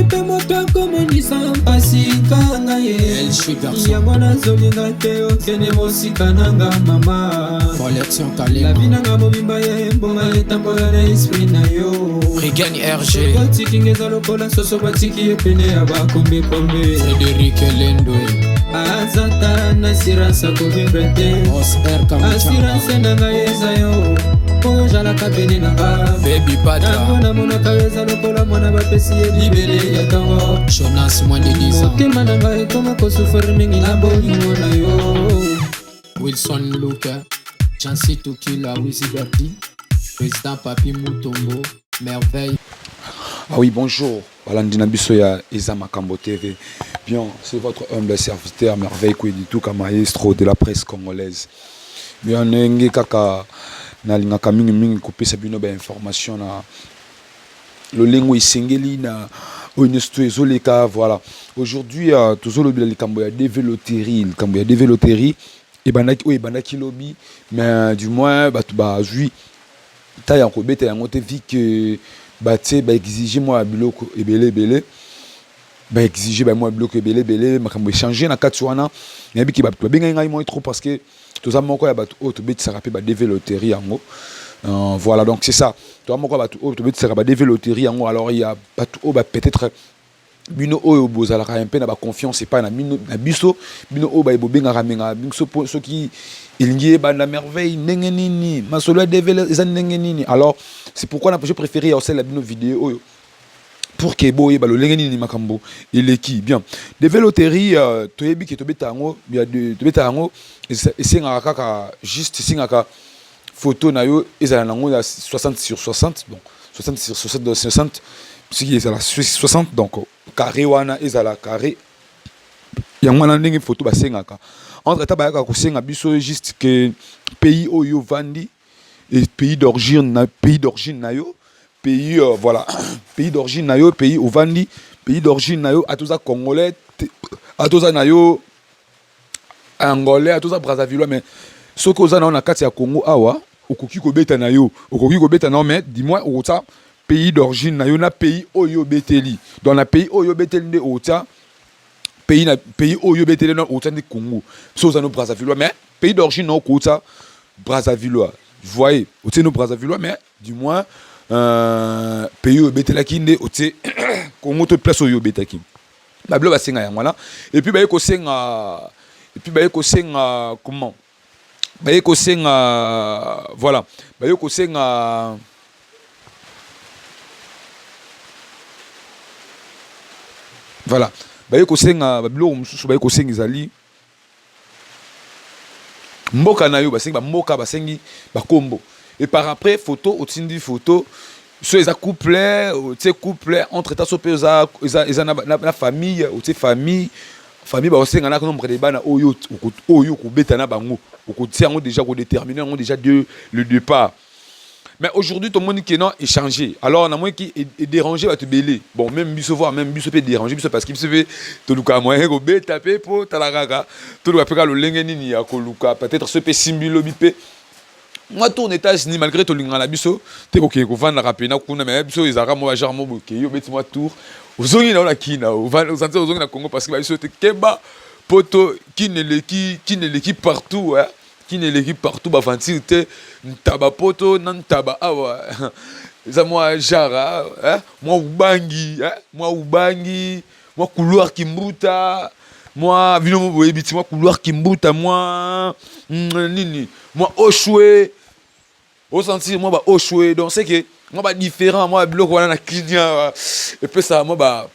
Ata moto akomonisa mpasi kanga ye, yango nazolinga te okende mosika nanga mama. La vie nanga mobimba ye mbonga etambola na esprit na yo. Regan RG. Batiki nga eza lokola soso batiki ye pene ya bakombekombe. Frédéric Lendwe. Azata na assurance akovivre te. Assurance na ngai eza yo oyo ozalaka pene na nga. Baby Patra. Yango namonaka yo eza lokola mwana bapesi ye libele ya ntongo. Jonas moins de 10 ans. Motema na ngai ekoma kosufrir mingi na bolingo na yo. Wilson Luka, Chancy Tukila, Wizi Berti, Président Papi Mutombo, Merveille. Ah oui, bonjour. Balandi na biso ya Eza Makambo TV. Bien, c'est votre humble serviteur Merveille Kwedituka, maestro de la presse congolaise. Bien, ndenge kaka nalingaka mingi mingi kopesa bino ba information na lolengo esengeli na oyo nyonso to ezoleka. Voilà, aujourd'hui tozolobela likambo ya DV Loterie. Likambo ya DV Loterie ebandaki oyo ebandaki lobi, mais du moins bato bazwi ta ya kobeta yango te, vu que batie baexige mwa ya biloko ebele ebele, baexige ba mwa biloko ebele ebele. Makambo échange na kati wana, nayebi ke bato babengaki ngai moi trop, parce que toza moko ya bato oyo tobetisaka mpe ba DV Loterie yango. Voilà, donc c'est ça, toza moko ya bato oyo tobetisaka ba DV Loterie yango. Alors il y a bato oyo ba peut-être bino oyo bozalaka mpe na baconfiance epai na bino, na biso, bino oyo baye bobengaka mengaka biso mpo soki elingi ebanda Merveille ndenge nini, masolo ya DV eza ndenge nini. Alors c'est pourquoi j'ai préféré ya kosalela bino video oyo pour ke boyeba lolenge nini makambo eleki. Bien, DV Loterie, toyebi ke tobeta yango, tobeta yango, esengaka kaka juste, esengaka photo na yo ezala nango ya 60 sur 60. Donc 60 sur 60, donc 60 soki ezala 60, donc carré wana ezala carré. Yango wana ndenge photo basengaka. Entre temps bayaka kosenga biso juste ke pays oyo ovandi et pays d'origine na pays d'origine na yo, pays voilà, pays d'origine na yo, pays ovandi, pays d'origine na yo, ata oza congolais, ata oza na yo angolais, ata oza brazzavillois, mais soki oza na yo na kati ya Congo awa, okoki kobeta na yo, okoki kobeta na yo, mais du moins okotia pays d'origine na yo na pays oyo obeteli. Donc na pays oyo obeteli nde okotia pays, na pays oyo obeteli na okotia nde Congo. So oza no brazzavillois, mais pays d'origine na okotia brazzavillois. Voyez, otie no brazzavillois, mais du moins pays oyo obetelaki nde otie Congo to place oyo obetaki. Babilo basenga yango wana. Et puis baye kosenga, et puis baye kosenga, comment baye kosenga, voilà, baye kosenga voilà, baye kosenga babiloko mosusu. Baye kosenga ezali mboka na yo, basengi bamboka, basengi bakombo. Et par après photo, otindi photo, so eza couple, otie couple. Entre temps so mpe eza na famille, otie famille. Famille bakosenga na nombre de bana oyo oyo okobeta na bango, okotia yango déjà, kodéterminer yango déjà de le départ. Mais aujourd'hui tomoni ke non, échanger. Alors namoni ki edéranger bato ebele. Bon, même biso, voire même biso mpe déranger biso, parce que biso mpe toluka moyen kobeta mpe, mpo tala kaka, toluka mpe kaka lolenge nini ya koluka. Peut-être so mpe esimbi lobi mpe mwa tour na États-Unis, malgré tolingaka na biso te kokende kovandaka pena kuna, mais biso ezalaka mwa bagenre mo bokei, obeti mwa tour, ozongi na yo na kina, osanti ozongi na Congo, parce que babiso te keba poto kine eleki, kine eleki partout, eh? Kine eleki partout, baventure te, ntaba poto na ntaba awa eza mwa genre, eh? Mwa Ubangi, eh? Mwa Ubangi, mwa couloir Kimbuta, mwa bino mo boyebi ti mwa couloir Kimbuta, mwa nini, mwa Oshwe, osentir mwa ba Oshwe. Donc c'est que mwa badifférent, mwa biloko wana na Kinia epesaka mwa ba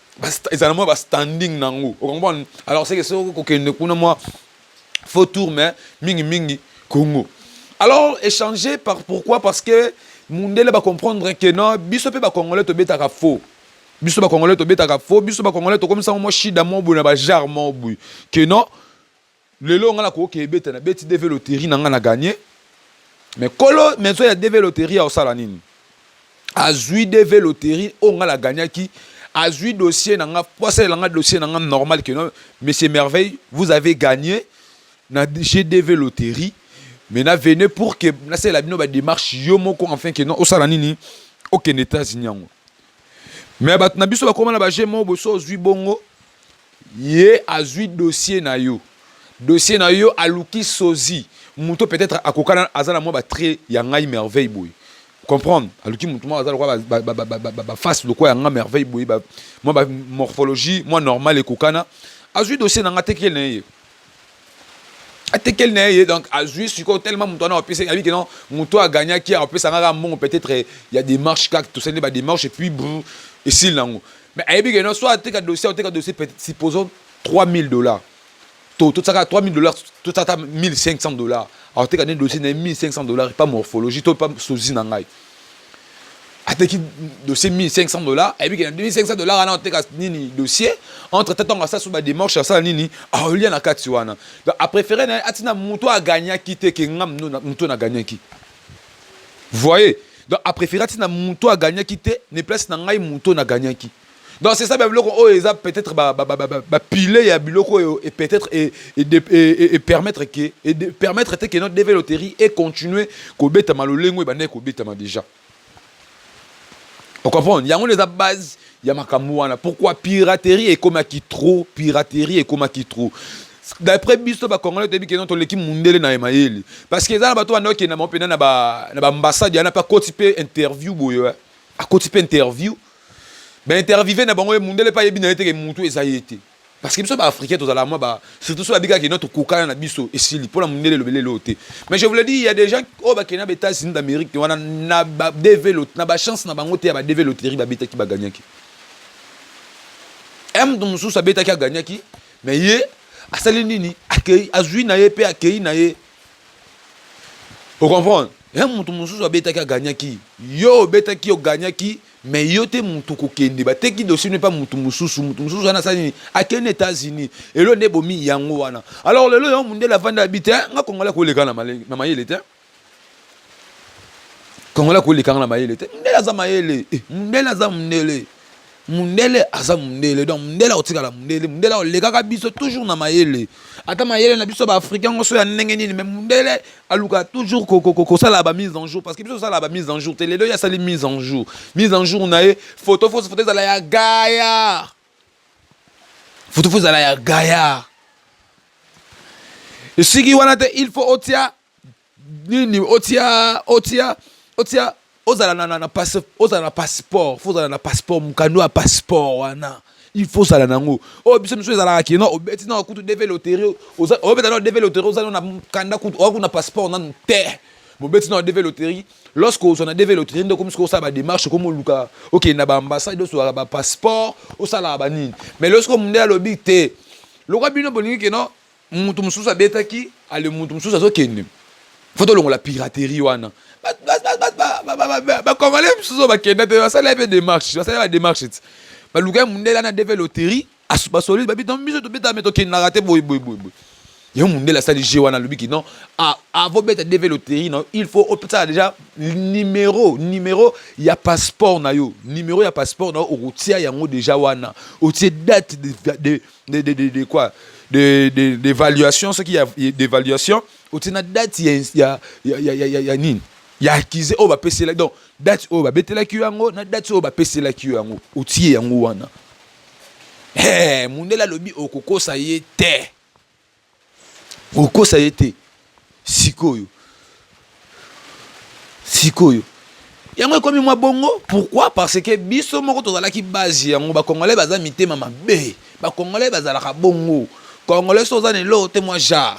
ezala mwa bastanding nango, ocomprendre. Alors c'est que soki kokende kuna mwa faux tour, mais mingi mingi Congo. Alors échanger par pourquoi? Parce que mundele bacomprendre que non, biso mpe bacongolais tobetaka faux, biso bacongolais tobetaka faux, biso bacongolais tokomisango mwa shida mwa boye na bagenre mwa boye ke non, lelo nga nakoki ebeta, nabeti DV Loterie na nga, na gagné, mais kolo maison ya DV Loterie aosala nini? Azwi DV Loterie oyo nga nagagnaki, azwi dossier na nga po asalela nga dossier na nga normal ke non, monsieur Merveille, vous avez gagné na GDV Loterie, maintenant venez pour que nasalela bino badémarche yo moko, enfin ke non, osala nini, okende États-Unis yango. Mais bato na biso bakoma na baje moko boso ozwi bongo, ye azwi dossier na yo, dossier na yo aluki sozi moto peut-être akokana, aza na mwa batrait ya ngai Merveille boye, comprendre, aluki motu moko aza lokola baface lokola ya nga Merveille boye, mwa bamorphologie mwa normal ekokana. Azwi dossier na nga, atekeli na ye, atekeli na ye. Donc azwi sikoyo tellement moto wana apesa, abi ke non, moto agagnaki, apesa nga kaka mbongo peut-être ya démarche kaka, tosali nde badémarche et puis brr, esili nango. Mais ayebi ke non, soit ateka dossier, ateka dossier peut-être, supposons 3000 $, to totiaka 3000 $, totiaka 1500 $, ateka nde dossier na ye 1500 $, pas morphologie to pas sozi na ngai. Ateki dossier 1500 $, ayebi ke na 2500 $ wana oteka nini dossier, entre temps ntango asala so badémarche, asala nini, aolia na kati wana. Donc apréféré na ye atina moto agagnaki te ke nga moto nagagnaki, voyez. Donc apréféré atina moto agagnaki te ne place na ngai moto nagagnaki. Donc c'est ça, babiloko oyo eza peut-être bapile ya biloko oyo et peut-être et permettre ke et permettre te ke notre DV loterie et continuer kobetama lolengo ebandaki kobetama déjà. Ocomprendre? Yango nde eza base ya makambo wana. Pourquoi piraterie ekomaki trop? Piraterie ekomaki trop. D'après biso bacongolais, toyebi ke non, toleki mundele na mayele, parce que eza na bato banda okenda bango mpena na baambassade yana mpe akoti mpe interview boye, akoti mpe interview, bainterviewe na bango, ye mundele mpe ayebi na ye teke mutu eza ye te, parce que biso baafricain tozala mwa ba, surtout so babikaki no tokokana na biso, esili mpona mundele elobeli eloo te. Mais je vous le dis, il y a des gens oyo bakende na baÉtats-Unis d'Amérique wana na baDV, na bachance na bango te ya baDV loterie, babetaki, baganyaki. Moto mosusu abetaki, aganyaki, mais ye asali nini? Akei, azwi na ye mpe akei na ye. Ocomprendre? Ya moto mosusu abetaki, aganyaki, yo obetaki, oganyaki, mais yo te motu kokende, bateki dossier no epa motu mosusu. Motu mosusu wana asali nini? Akende États-Unis. Elo nde ebomi yango wana. Alors lelo yango mundele avandi, abi te, nga Congolais koleka na mayele te, Congolais kolekanga na mayele te. Mundele aza mayele, mundele aza mundele, mundele aza mundele. Donc mundele akotikala mundele, mundele akolekaka biso toujours na mayele, ata mayele na biso baafricain ngo so ya ndenge nini. Mais mundele aluka toujours kosala bamise en jour, parce que biso osala bamise en jour te. Lelo oyo asali mise en jour, mise en jour na ye, photo, fausse photo ezala ya gaillard, photo fo ezala ya gaillard. Esiki wana te, il faut otia nini, otia ozala na passe, ozala na passeport, faut ozala na passeport, mokando ya passeport wana il faut ozala nango. Oyo biso miso ezalaka kino obeti na kutu DV loterie, obeta na DV loterie, oza na mokanda kutu, oza kuna passeport nanu te, bobeti na DV loterie. Lorsque ozwa na DV loterie, nde okomi soki osala badémarche, okomi oluka okende na baambassade, oswaka bapasseport, osalaka banini. Mais lorsque mondele alobi te, lokwa bino bolingi keno mutu mosusu abetaki, ale mutu mosusu azokende, faut tolongola piraterie wana. Bacongolais mosusu oyo bakenda te, basala mpe démarche, basala badémarche ti baluka ye mundele ana DV loterie, basoli babi biso tobeta me tokendaka te boye boye boye boye. Ye mundele asali jeu wana, alobiki non, avant beta DV loterie, non, il faut opesaka déjà numéro ya passeport na yo, numéro ya passeport na yo okotia yango déjà wana, otie date de quoi, d'évaluation, soki ya d'évaluation, otie na date ya nini, ya accusé oyo bapeselaki. Donc date oyo babetelaki yo yango na date oyo bapeselaki yo yango, otie yango wana. Hey, mundele alobi okokosa ye te, okokosa ye te. Sikoyo yango ekomi mwa bongo. Pourquoi? Parce que biso moko tozalaki base yango. Bacongolais baza mitema mabe, bacongolais bazalaka bongo. Congolais so oza na eloko te, mwa genre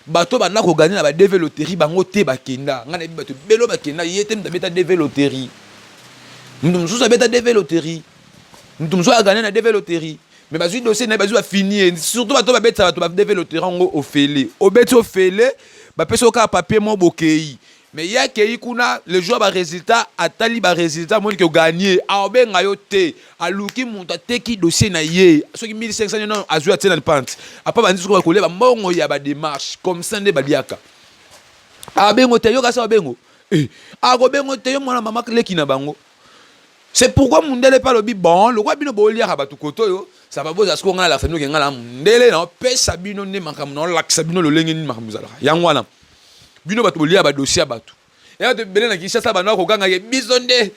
bato banda kogagner na baDV loterie, bango te bakenda. Ngai nayebi bato ebele bakenda, ye te moto abeta DV loterie, moto mosusu abeta DV loterie, moto mosusu agagner na DV loterie, mais bazwi dossier na ye, bazwi, bafini ye. Surtout bato babetisa bato baDV loterie yango ofele, obeti ofele, bapesi yo kaka papier mo, bokei. Mais ye akei kuna, le jour ya barésultat, atali barésultat, amoni ke ogagner, aobenga yo te, aluki moto ateki dossier na ye soki 1500 non, azwi, atie na pante apa, bandi soki bakolia bambongo ya badémarche comme ça nde baliaka. Abengo te, yoka sa abengo, akobengo te, yo mwana mama leki na bango. C'est pourquoi mundele mpe alobi bon, lokwa bino boliaka bato koto oyo, ça va, bozala sikoyo, ngai nalakisa bino ke ngai na mundele, naopesa bino nde makambo, naolakisa bino lolenge nini makambo ezalaka. Yango wana bino bato bolia badossier ya bato. Ya bato ebele na Kinshasa banda koganga ye, biso nde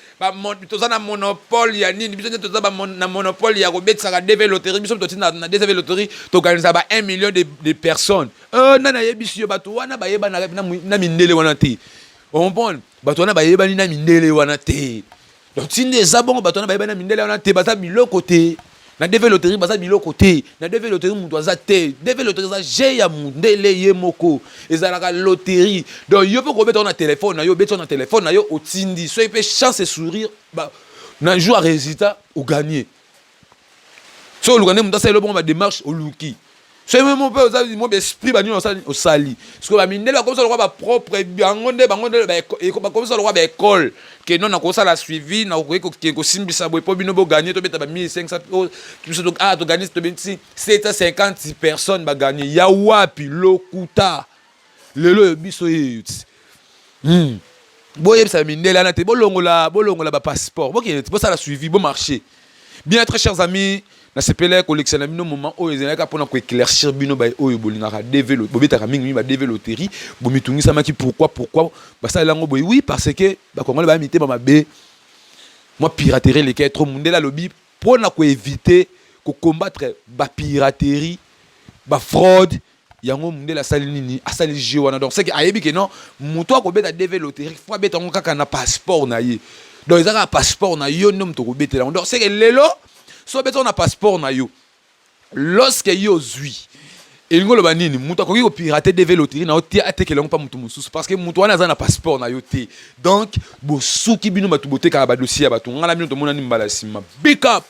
toza na monopole ya nini, biso nde toza na monopole ya kobetisaka DV loterie, biso totinda na DV loterie, tokanisa ba 1 million de personnes. Nani ayebisi yo? Bato wana bayebana na mindele wana te. Ocomprendre? Bato wana bayebani na mindele wana te. Donc tinde eza bongo, bato wana bayebani na mindele wana te, baza biloko te na DV loterie, baza biloko te na DV loterie. Moto aza te. DV loterie eza jeu ya mondele ye moko, ezalaka loterie. Donc yo mpe kobeta na telefone na yo, obeti na telefone na yo, otindi, soki mpe chance sourire na jour ya résultat, ogagner. So oluka nde moto asala bongo badémarche, oluki soki mo mpe oza mo baesprit banini, osali. Parce bamindele bakomisa lokwa bapropre bango nde, bango nde bakomisa lokwa baécole ke non, nakosala suivi, nakoki kosimbisa boye mpo bino bogagner. Tobeta ba 1500, biso ah, togagner, tobeti 750 personnes bagagner. Ya wapi? Lokuta. Lelo oyo biso yeyo ti Boyebisa mindele wana te, bolongola, bolongola bapasseport, bokende, bosala suivi, bomarché bien. Très chers amis, nasepelaki kolekisa na bino moment oyo. Ezalaki mpona koéclaircir bino oyo bolingaka DV, bobetaka mingimingi ba DV loterie, bomitungisamaki pourquoi, pourquoi basalela yango boye. Oui, parce que bakongole baya mitema mabe, mwa piraterie eleki trop. Mundele alobi mpona koéviter kocombattre bapiraterie, bafraude, yango mundele asali nini? Asali jeu wana. Donc c'est que ayebi ke non, moto akobeta DV loterie, faut abeta yango kaka na passeport na ye. Donc eza kaka passeport na yo nde moto akobetela yango. Donc c'est que lelo so obeta na passeport na yo, lorsque yo ozwi, elingi oloba nini? Moto akoki kopirater DV loterie na yo te, atekela yango mpa moto mosusu, parce que moto wana aza na passeport na yo te. Donc bosuki bino bato botekaka badossier ya bato. Ngai na bino tomonani mbala nsima. Big up.